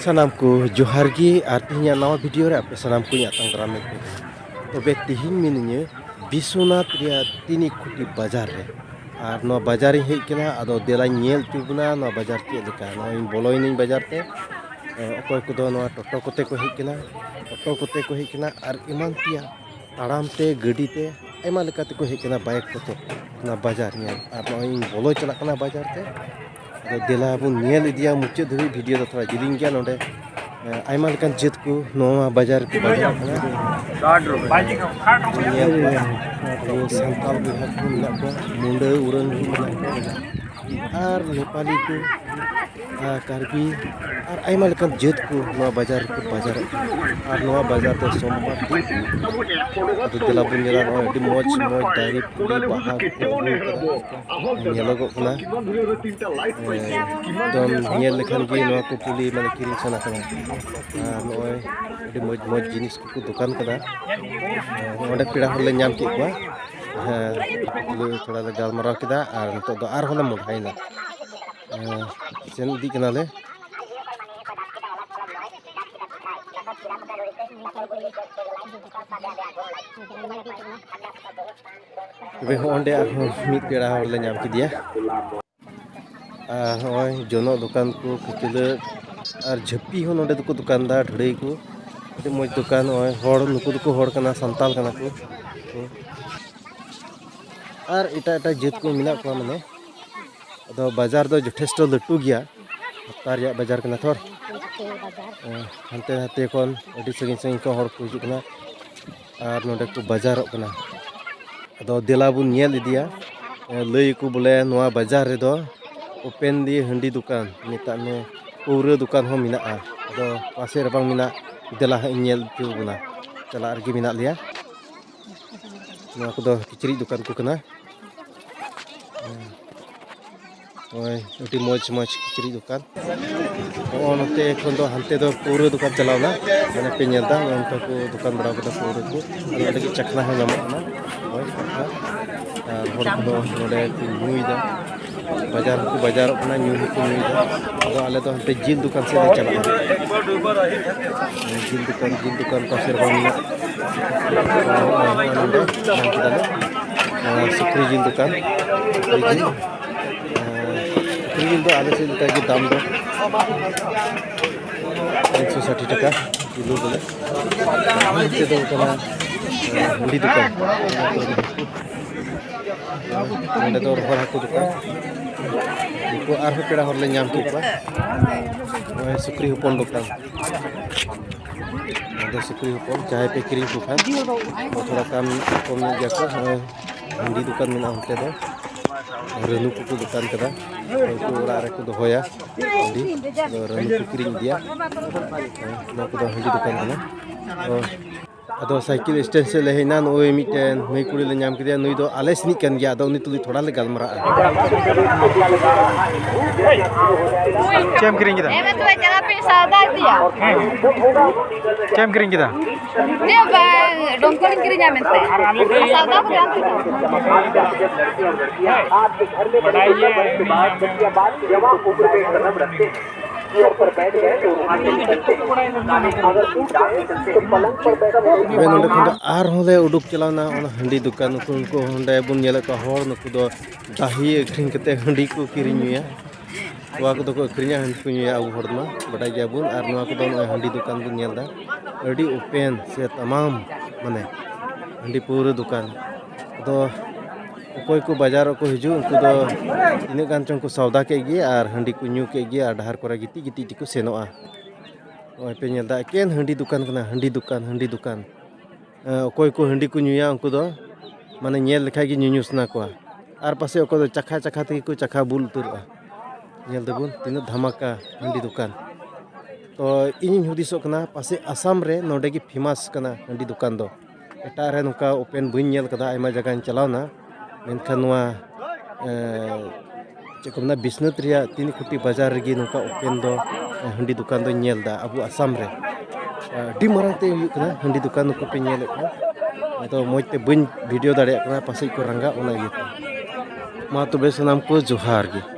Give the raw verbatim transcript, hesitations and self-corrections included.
ᱥᱟᱱᱟᱢ ᱠᱚ ᱡᱚᱦᱟᱨ ᱜᱮ, ᱟᱨ ᱛᱮᱦᱮᱧᱟᱜ ᱱᱟᱣᱟ ᱵᱷᱤᱰᱤᱭᱳ ᱨᱮ ᱟᱯᱮ ᱥᱟᱱᱟᱢ ᱠᱚᱧ ᱟᱛᱟᱝ ᱫᱟᱨᱟᱢᱮᱫ ᱯᱮ ᱠᱟᱱᱟ᱾ ᱛᱚᱵᱮ ᱛᱮᱦᱮᱧ ᱢᱤᱱᱟᱹᱧᱟ ᱵᱤᱥᱥᱚᱱᱟᱛᱷ ᱨᱮᱭᱟᱜ ᱛᱤᱱᱤ ᱠᱷᱩᱴᱤ ᱵᱟᱡᱟᱨ ᱨᱮ, ᱟᱨ ᱱᱚᱣᱟ ᱵᱟᱡᱟᱨ ᱤᱧ ᱦᱮᱡ ᱠᱟᱱᱟ᱾ ᱟᱫᱚ ᱫᱮᱞᱟᱧ ᱧᱮᱞ ᱦᱚᱪᱚ ᱵᱚᱱᱟ ᱱᱚᱣᱟ ᱵᱟᱡᱟᱨ ᱪᱮᱫ ᱞᱮᱠᱟ᱾ ᱱᱚᱜᱼᱚᱭ ᱤᱧ ᱵᱚᱞᱚᱭᱮᱱᱟᱹᱧ ᱵᱟᱡᱟᱨ ᱛᱮ᱾ ᱮ, ᱚᱠᱚᱭ ᱠᱚᱫᱚ ᱱᱚᱣᱟ ᱴᱳᱴᱳ ᱠᱚᱛᱮ ᱠᱚ ᱦᱮᱡ ᱠᱟᱱᱟ, ᱚᱴᱳ ᱠᱚᱛᱮ ᱠᱚ ᱦᱮᱡ ᱠᱟᱱᱟ, ᱟᱨ ᱮᱢᱟᱱ ᱛᱮᱭᱟᱜ ᱛᱟᱲᱟᱢ ᱛᱮ, ᱜᱟᱹᱰᱤ ᱛᱮ, ᱟᱭᱢᱟ ᱞᱮᱠᱟ ᱛᱮᱠᱚ ᱦᱮᱡ ᱠᱟᱱᱟ ᱵᱟᱭᱤᱠ ᱠᱚᱛᱮ ᱚᱱᱟ ᱵᱟᱡᱟᱨ ᱧᱮᱞ᱾ ᱟᱨ ᱱᱚᱜᱼᱚᱭ ᱤᱧ ᱵᱚᱞᱚ ᱪᱟᱞᱟᱜ ᱠᱟᱱᱟ ᱵᱟᱡᱟᱨ ᱛᱮ᱾ ᱟᱫᱚ ᱫᱮᱞᱟ ᱵᱚᱱ ᱧᱮᱞ ᱤᱫᱤᱭᱟ ᱢᱩᱪᱟᱹᱫ ᱫᱷᱟᱹᱵᱤᱡ᱾ ᱵᱷᱤᱰᱤᱭᱳ ᱫᱚ ᱛᱷᱚᱲᱟ ᱡᱮᱞᱮᱧ ᱜᱮᱭᱟ᱾ ᱱᱚᱰᱮ, ᱮ, ᱟᱭᱢᱟ ᱞᱮᱠᱟᱱ ᱡᱟᱹᱛ ᱠᱚ ᱱᱚᱣᱟ ᱵᱟᱡᱟᱨ ᱨᱮᱠᱚ ᱵᱟᱡᱟᱨᱚᱜ ᱠᱟᱱᱟ᱾ ᱧᱮᱞ ᱠᱚᱣᱟ, ᱟᱵᱚ ᱥᱟᱱᱛᱟᱲ ᱵᱚᱭᱦᱟ ᱠᱚ ᱢᱮᱱᱟᱜ ᱠᱚᱣᱟ, ᱢᱩᱰᱟᱹ ᱩᱨᱟᱹᱝ ᱠᱚ ᱢᱮᱱᱟᱜ ᱠᱚᱣᱟ, ᱟᱨ ᱱᱮᱯᱟᱞᱤ ᱠᱚ, ᱟᱨ ᱠᱟᱨᱵᱤ, ᱟᱨ ᱟᱭᱢᱟ ᱞᱮᱠᱟᱱ ᱡᱟᱹᱛ ᱠᱚ ᱱᱚᱣᱟ ᱵᱟᱡᱟᱨ ᱨᱮᱠᱚ ᱵᱟᱡᱟᱨᱚᱜ ᱠᱟᱱᱟ᱾ ᱟᱨ ᱱᱚᱣᱟ ᱵᱟᱡᱟᱨ ᱫᱚ ᱥᱳᱢᱵᱟᱨ ᱫᱤᱱ, ᱟᱫᱚ ᱫᱮᱞᱟ ᱵᱚᱱ ᱧᱮᱞᱟ, ᱱᱚᱜᱼᱚᱭ ᱟᱹᱰᱤ ᱢᱚᱡᱽ ᱢᱚᱡᱽ ᱫᱟᱨᱮ ᱯᱩᱞᱤ ᱵᱟᱦᱟ ᱠᱚ ᱟᱹᱜᱩ ᱠᱟᱫᱟ, ᱧᱮᱞᱚᱜᱚᱜ ᱠᱟᱱᱟ᱾ ᱮᱠᱫᱚᱢ ᱧᱮᱞ ᱞᱮᱠᱷᱟᱱ ᱜᱮ ᱱᱚᱣᱟ ᱠᱚ ᱯᱩᱞᱤ ᱢᱟᱱᱮ ᱠᱤᱨᱤᱧ ᱥᱟᱱᱟ ᱠᱟᱱᱟ᱾ ᱟᱨ ᱱᱚᱜᱼᱚᱭ ᱟᱹᱰᱤ ᱢᱚᱡᱽ ᱢᱚᱡᱽ ᱡᱤᱱᱤᱥ ᱠᱚᱠᱚ ᱫᱚᱠᱟᱱ ᱠᱟᱫᱟ᱾ ᱚᱸᱰᱮ ᱯᱮᱲᱟ ᱦᱚᱲ ᱞᱮ ᱧᱟᱢ ᱠᱮᱫ ᱠᱚᱣᱟ᱾ ᱦᱮᱸ, ᱛᱷᱚᱲᱟ ᱞᱮ ᱜᱟᱞᱢᱟᱨᱟᱣ ᱠᱮᱫᱟ ᱟᱨ ᱱᱤᱛᱚᱜ ᱫᱚ ᱟᱨᱦᱚᱸ ᱞᱮ ᱢᱚᱦᱰᱟᱭᱮᱱᱟ᱾ ᱮᱸ, ᱥᱮᱱ ᱤᱫᱤᱜ ᱠᱟᱱᱟᱞᱮ᱾ ᱛᱚᱵᱮ ᱦᱚᱸ ᱚᱸᱰᱮ ᱟᱨᱦᱚᱸ ᱢᱤᱫ ᱯᱮᱲᱟ ᱦᱚᱲ ᱞᱮ ᱧᱟᱢ ᱠᱮᱫᱮᱭᱟ᱾ ᱟᱨ ᱱᱚᱜᱼᱚᱭ ᱡᱚᱱᱚᱜ ᱫᱚᱠᱟᱱ ᱠᱚ, ᱠᱷᱟᱹᱪᱞᱟᱹᱜ ᱟᱨ ᱡᱷᱟᱹᱯᱤ ᱦᱚᱸ ᱱᱚᱸᱰᱮ ᱫᱚᱠᱚ ᱫᱚᱠᱟᱱ ᱫᱟ, ᱰᱷᱟᱹᱲᱟᱹᱭ ᱠᱚ᱾ ᱟᱹᱰᱤ ᱢᱚᱡᱽ ᱫᱚᱠᱟᱱ᱾ ᱱᱚᱜᱼᱚᱭ ᱦᱚᱲ, ᱱᱩᱠᱩ ᱫᱚᱠᱚ ᱦᱚᱲ ᱠᱟᱱᱟ, ᱥᱟᱱᱛᱟᱞ ᱠᱟᱱᱟ ᱠᱚ᱾ ᱟᱨ ᱮᱴᱟᱜ ᱮᱴᱟᱜ ᱡᱟᱹᱛ ᱠᱚ ᱢᱮᱱᱟᱜ ᱠᱚᱣᱟ, ᱢᱟᱱᱮ᱾ ᱟᱫᱚ ᱵᱟᱡᱟᱨ ᱫᱚ ᱡᱚᱛᱷᱮᱥᱴᱚ ᱞᱟᱹᱴᱩ ᱜᱮᱭᱟ, ᱦᱟᱯᱛᱟ ᱨᱮᱭᱟᱜ ᱵᱟᱡᱟᱨ ᱠᱟᱱᱟ ᱛᱷᱚᱨ᱾ ᱦᱟᱱᱛᱮ ᱱᱟᱛᱮ ᱠᱷᱚᱱ ᱟᱹᱰᱤ ᱥᱟᱺᱜᱤᱧ ᱥᱟᱺᱜᱤᱧ ᱠᱷᱚᱱ ᱦᱚᱲ ᱠᱚ ᱦᱤᱡᱩᱜ ᱠᱟᱱᱟ ᱟᱨ ᱱᱚᱸᱰᱮ ᱠᱚ ᱵᱟᱡᱟᱨᱚᱜ ᱠᱟᱱᱟ᱾ ᱟᱫᱚ ᱫᱮᱞᱟ ᱵᱚᱱ ᱧᱮᱞ ᱤᱫᱤᱭᱟ᱾ ᱞᱟᱹᱭ ᱟᱠᱚ ᱵᱚᱞᱮ ᱱᱚᱣᱟ ᱵᱟᱡᱟᱨ ᱨᱮᱫᱚ ᱳᱯᱮᱱ ᱫᱤᱭᱮ ᱦᱟᱺᱰᱤ ᱫᱚᱠᱟᱱ, ᱢᱮᱛᱟᱜ ᱢᱮ ᱯᱟᱹᱣᱨᱟᱹ ᱫᱚᱠᱟᱱ ᱦᱚᱸ ᱢᱮᱱᱟᱜᱼᱟ᱾ ᱟᱫᱚ ᱯᱟᱥᱮ ᱨᱮ ᱵᱟᱝ ᱢᱮᱱᱟᱜ, ᱫᱮᱞᱟ ᱦᱟᱸᱜ ᱤᱧ ᱧᱮᱞ ᱦᱚᱪᱚ ᱵᱚᱱᱟ᱾ ᱪᱟᱞᱟᱜ ᱨᱮᱜᱮ ᱢᱮᱱᱟᱜ ᱞᱮᱭᱟ᱾ ᱱᱚᱣᱟ ᱠᱚᱫᱚ ᱠᱤᱪᱨᱤᱡ ᱫᱚᱠᱟᱱ ᱠᱚ ᱠᱟᱱᱟ᱾ ᱱᱚᱜᱼᱚᱭ ᱟᱹᱰᱤ ᱢᱚᱡᱽ ᱢᱚᱡᱽ ᱠᱤᱪᱨᱤᱡ ᱫᱚᱠᱟᱱ᱾ ᱱᱚᱜᱼᱚ ᱱᱚᱛᱮ ᱠᱷᱚᱱ ᱫᱚ ᱦᱟᱱᱛᱮ ᱫᱚ ᱯᱟᱹᱣᱨᱟᱹ ᱫᱚᱠᱟᱱ ᱪᱟᱞᱟᱣ ᱮᱱᱟ᱾ ᱢᱟᱱᱮ ᱯᱮ ᱧᱮᱞ ᱮᱫᱟ, ᱱᱚᱜᱼᱚ ᱱᱚᱝᱠᱟ ᱠᱚ ᱫᱚᱠᱟᱱ ᱵᱟᱲᱟ ᱠᱟᱫᱟ ᱯᱟᱹᱣᱨᱟᱹ ᱠᱚ᱾ ᱟᱨ ᱱᱚᱰᱮ ᱜᱮ ᱪᱟᱠᱷᱱᱟ ᱦᱚᱸ ᱧᱟᱢᱚᱜ ᱠᱟᱱᱟ᱾ ᱱᱚᱜᱼᱚᱭ ᱪᱟᱠᱷᱱᱟ᱾ ᱟᱨ ᱦᱚᱲ ᱠᱚᱫᱚ ᱱᱚᱰᱮ ᱠᱚ ᱧᱩᱭᱮᱫᱟ᱾ ᱵᱟᱡᱟᱨ ᱦᱚᱸᱠᱚ ᱵᱟᱡᱟᱨᱚᱜ ᱠᱟᱱᱟ, ᱧᱩ ᱦᱚᱸᱠᱚ ᱧᱩᱭᱮᱫᱟ᱾ ᱟᱫᱚ ᱟᱞᱮ ᱫᱚ ᱦᱟᱱᱛᱮ ᱡᱤᱞ ᱫᱚᱠᱟᱱ ᱥᱮᱫ ᱞᱮ ᱪᱟᱞᱟᱜᱼᱟ᱾ ᱡᱤᱞ ᱫᱚᱠᱟᱱ, ᱡᱤᱞ ᱫᱚᱠᱟᱱ ᱯᱟᱥᱮ ᱨᱮ ᱵᱟᱝ ᱢᱮᱱᱟᱜ᱾ ᱱᱚᱜᱼᱚᱭ ᱱᱚᱰᱮ ᱧᱟᱢ ᱠᱮᱫᱟᱞᱮ᱾ ᱱᱚᱣᱟ ᱥᱩᱠᱨᱤ ᱡᱤᱞ ᱫᱚᱠᱟᱱ, ᱥᱩᱠᱨᱤ ᱡᱤᱞ᱾ ᱥᱩᱠᱨᱤ ᱡᱤᱞ ᱫᱚ ᱟᱞᱮ ᱥᱮᱫ ᱞᱮᱠᱟᱜᱮ ᱫᱟᱢ ᱫᱚ᱾ ᱮᱠᱥᱚ ᱥᱟᱴᱷᱤ ᱴᱟᱠᱟ ᱠᱤᱞᱳ ᱵᱚᱞᱮ᱾ ᱱᱚᱛᱮ ᱫᱚ ᱠᱟᱱᱟ ᱦᱟᱺᱰᱤ ᱫᱚᱠᱟᱱ᱾ ᱱᱚᱰᱮ ᱫᱚ ᱨᱚᱦᱚᱲ ᱦᱟᱹᱠᱩ ᱫᱚᱠᱟᱱ᱾ ᱱᱩᱠᱩ ᱟᱨᱦᱚᱸ ᱯᱮᱲᱟ ᱦᱚᱲ ᱞᱮ ᱧᱟᱢ ᱠᱮᱫ ᱠᱚᱣᱟ᱾ ᱱᱚᱜᱼᱚᱭ ᱥᱩᱠᱨᱤ ᱦᱚᱯᱚᱱ ᱫᱚᱠᱟᱱ᱾ ᱱᱚᱣᱟ ᱫᱚ ᱥᱩᱠᱨᱤ ᱦᱚᱯᱚᱱ, ᱡᱟᱦᱟᱸᱭ ᱯᱮ ᱠᱤᱨᱤᱧ ᱠᱚ ᱠᱷᱟᱱ, ᱛᱷᱚᱲᱟ ᱠᱟᱢ ᱠᱚᱢ ᱧᱚᱜ ᱜᱮᱭᱟ ᱠᱚ᱾ ᱱᱚᱜᱼᱚᱭ ᱦᱟᱺᱰᱤ ᱫᱚᱠᱟᱱ ᱢᱮᱱᱟᱜᱼᱟ ᱚᱱᱛᱮ ᱫᱚ᱾ ᱨᱟᱹᱱᱩ ᱠᱚᱠᱚ ᱫᱚᱠᱟᱱ ᱠᱟᱫᱟ᱾ ᱩᱱᱠᱩ ᱚᱲᱟᱜ ᱨᱮᱠᱚ ᱫᱚᱦᱚᱭᱟ ᱦᱟᱺᱰᱤ᱾ ᱟᱫᱚ ᱨᱟᱹᱱᱩ ᱠᱚ ᱠᱤᱨᱤᱧ ᱤᱫᱤᱭᱟ᱾ ᱱᱚᱣᱟ ᱠᱚᱫᱚ ᱦᱟᱺᱰᱤ ᱫᱚᱠᱟᱱ ᱠᱟᱱᱟ᱾ ᱛᱚ, ᱟᱫᱚ ᱥᱟᱭᱠᱮᱞ ᱥᱴᱮᱱᱰ ᱥᱮᱫ ᱞᱮ ᱦᱮᱡ ᱮᱱᱟ᱾ ᱱᱩᱭ ᱢᱤᱫᱴᱮᱱ ᱢᱟᱹᱭ ᱠᱩᱲᱤ ᱞᱮ ᱧᱟᱢ ᱠᱮᱫᱮᱭᱟ᱾ ᱱᱩᱭ ᱫᱚ ᱟᱞᱮ ᱥᱮᱱᱤᱡ ᱠᱟᱱ ᱜᱮᱭᱟ᱾ ᱟᱫᱚ ᱩᱱᱤ ᱛᱩᱞᱩᱡ ᱛᱷᱚᱲᱟ ᱞᱮ ᱜᱟᱞᱢᱟᱨᱟᱜᱼᱟ᱾ ᱪᱮᱫ ᱮᱢ ᱠᱤᱨᱤᱧ ᱠᱮᱫᱟ? ᱦᱮᱸ, ᱢᱟ ᱛᱚᱵᱮ ᱪᱟᱞᱟᱜ ᱯᱮ, ᱥᱟᱣᱫᱟ ᱤᱫᱤᱭᱟ᱾ ᱪᱮᱫ ᱮᱢ ᱠᱤᱨᱤᱧ ᱠᱮᱫᱟ? ᱪᱮᱫ ᱵᱟᱝ, ᱰᱚᱢᱠᱚᱞᱤᱧ ᱠᱤᱨᱤᱧᱟ ᱢᱮᱱᱛᱮ᱾ ᱟᱨ ᱥᱟᱣᱫᱟ ᱠᱚᱫᱚ ᱟᱢ ᱴᱷᱮᱱ ᱫᱚ᱾ ᱵᱟᱰᱟᱭ ᱜᱮᱭᱟ, ᱩᱱᱤ ᱟᱢᱮᱢ ᱛᱚᱵᱮ ᱱᱚᱰᱮ ᱠᱷᱚᱱ ᱫᱚ ᱟᱨᱦᱚᱸ ᱞᱮ ᱩᱰᱩᱠ ᱪᱟᱞᱟᱣᱱᱟ ᱚᱱᱟ ᱦᱟᱺᱰᱤ ᱫᱚᱠᱟᱱ᱾ ᱩᱱᱠᱩ, ᱩᱱᱠᱩ ᱚᱸᱰᱮ ᱵᱚᱱ ᱧᱮᱞᱮᱫ ᱠᱚᱣᱟ ᱦᱚᱲ, ᱱᱩᱠᱩ ᱫᱚ ᱫᱟᱹᱦᱤ ᱟᱹᱠᱷᱨᱤᱧ ᱠᱟᱛᱮ ᱦᱟᱺᱰᱤ ᱠᱚ ᱠᱤᱨᱤᱧ ᱧᱩᱭᱟ᱾ ᱛᱚᱣᱟ ᱠᱚᱫᱚ ᱠᱚ ᱟᱹᱠᱷᱨᱤᱧᱟ, ᱦᱟᱺᱰᱤ ᱠᱚ ᱧᱩᱭᱟ, ᱟᱵᱚ ᱦᱚᱲ ᱢᱟ ᱵᱟᱰᱟᱭ ᱜᱮᱭᱟᱵᱚᱱ᱾ ᱟᱨ ᱱᱚᱣᱟ ᱠᱚᱫᱚ ᱱᱚᱜᱼᱚᱭ ᱦᱟᱺᱰᱤ ᱫᱚᱠᱟᱱ ᱵᱚᱱ ᱧᱮᱞ ᱮᱫᱟ, ᱟᱹᱰᱤ open ᱥᱮ ᱛᱟᱢᱟᱢ, ᱢᱟᱱᱮ ᱦᱟᱺᱰᱤ ᱯᱟᱹᱣᱨᱟᱹ ᱫᱚᱠᱟᱱ᱾ ᱟᱫᱚ ᱚᱠᱚᱭ ᱠᱚ ᱵᱟᱡᱟᱨᱚᱜ ᱠᱚ ᱦᱤᱡᱩᱜ, ᱩᱱᱠᱩ ᱫᱚ ᱛᱤᱱᱟᱹᱜ ᱜᱟᱱ ᱪᱚᱝ ᱠᱚ ᱥᱟᱣᱫᱟ ᱠᱮᱫ ᱜᱮ ᱟᱨ ᱦᱟᱺᱰᱤ ᱠᱚ ᱧᱩ ᱠᱮᱫ ᱜᱮ ᱟᱨ ᱰᱟᱦᱟᱨ ᱠᱚᱨᱮ ᱜᱤᱛᱤᱡ ᱜᱤᱛᱤᱡ ᱛᱮᱠᱚ ᱥᱮᱱᱚᱜᱼᱟ᱾ ᱱᱚᱜᱼᱚᱭ ᱯᱮ ᱧᱮᱞ ᱮᱫᱟ, ᱮᱠᱮᱱ ᱦᱟᱺᱰᱤ ᱫᱚᱠᱟᱱ ᱠᱟᱱᱟ, ᱦᱟᱺᱰᱤ ᱫᱚᱠᱟᱱ, ᱦᱟᱺᱰᱤ ᱫᱚᱠᱟᱱ᱾ ᱮᱸ, ᱚᱠᱚᱭ ᱠᱚ ᱦᱟᱺᱰᱤ ᱠᱚ ᱧᱩᱭᱟ, ᱩᱱᱠᱩ ᱫᱚ ᱢᱟᱱᱮ ᱧᱮᱞ ᱞᱮᱠᱷᱟᱡ ᱜᱮ ᱧᱩᱧᱩ ᱥᱟᱱᱟ ᱠᱚᱣᱟ᱾ ᱟᱨ ᱯᱟᱥᱮᱡ ᱚᱠᱚᱭ ᱫᱚ ᱪᱟᱠᱷᱟ ᱪᱟᱠᱷᱟ ᱛᱮᱜᱮ ᱠᱚ ᱪᱟᱠᱷᱟ ᱵᱩᱞ ᱩᱛᱟᱹᱨᱚᱜᱼᱟ᱾ ᱧᱮᱞ ᱫᱟᱵᱚᱱ ᱛᱤᱱᱟᱹᱜ ᱫᱷᱟᱢᱟᱠᱟ ᱦᱟᱺᱰᱤ ᱫᱚᱠᱟᱱ᱾ ᱛᱚ, ᱤᱧᱤᱧ ᱦᱩᱫᱤᱥᱚᱜ ᱠᱟᱱᱟ, ᱯᱟᱥᱮᱡ ᱟᱥᱟᱢ ᱨᱮ ᱱᱚᱰᱮ ᱜᱮ famous ᱠᱟᱱᱟ ᱦᱟᱺᱰᱤ ᱫᱚᱠᱟᱱ ᱫᱚ᱾ ᱮᱴᱟᱜ ᱨᱮ ᱱᱚᱝᱠᱟ open ᱵᱟᱹᱧ ᱧᱮᱞ ᱠᱟᱫᱟ, ᱟᱭᱢᱟ ᱡᱟᱭᱜᱟᱧ ᱪᱟᱞᱟᱣᱱᱟ, ᱢᱮᱱᱠᱷᱟᱱ ᱱᱚᱣᱟ, ᱮᱸ, ᱪᱮᱫ ᱠᱚ ᱢᱮᱱᱟ, ᱵᱤᱥᱱᱟᱹᱛ ᱨᱮᱭᱟᱜ ᱛᱤᱱ ᱠᱩᱴᱤ ᱵᱟᱡᱟᱨ ᱨᱮᱜᱮ ᱱᱚᱝᱠᱟ open ᱫᱚ, ᱮᱸ, ᱦᱟᱺᱰᱤ ᱫᱚᱠᱟᱱ ᱫᱚᱧ ᱧᱮᱞ ᱮᱫᱟ ᱟᱵᱚ ᱟᱥᱟᱢ ᱨᱮ᱾ ᱟᱹᱰᱤ ᱢᱟᱨᱟᱝ ᱛᱮ ᱦᱩᱭᱩᱜ ᱠᱟᱱᱟ ᱦᱟᱺᱰᱤ ᱫᱚᱠᱟᱱ, ᱱᱩᱠᱩ ᱯᱮ ᱧᱮᱞᱮᱫ ᱠᱚᱣᱟ᱾ ᱟᱫᱚ ᱢᱚᱡᱽ ᱛᱮ ᱵᱟᱹᱧ video ᱫᱟᱲᱮᱭᱟᱜ ᱠᱟᱱᱟ, ᱯᱟᱥᱮᱡ ᱠᱚ ᱨᱟᱸᱜᱟᱜ, ᱚᱱᱟ ᱤᱭᱟᱹᱛᱮ᱾ ᱢᱟ ᱛᱚᱵᱮ ᱥᱟᱱᱟᱢ ᱠᱚ ᱡᱚᱦᱟᱨ ᱜᱮ᱾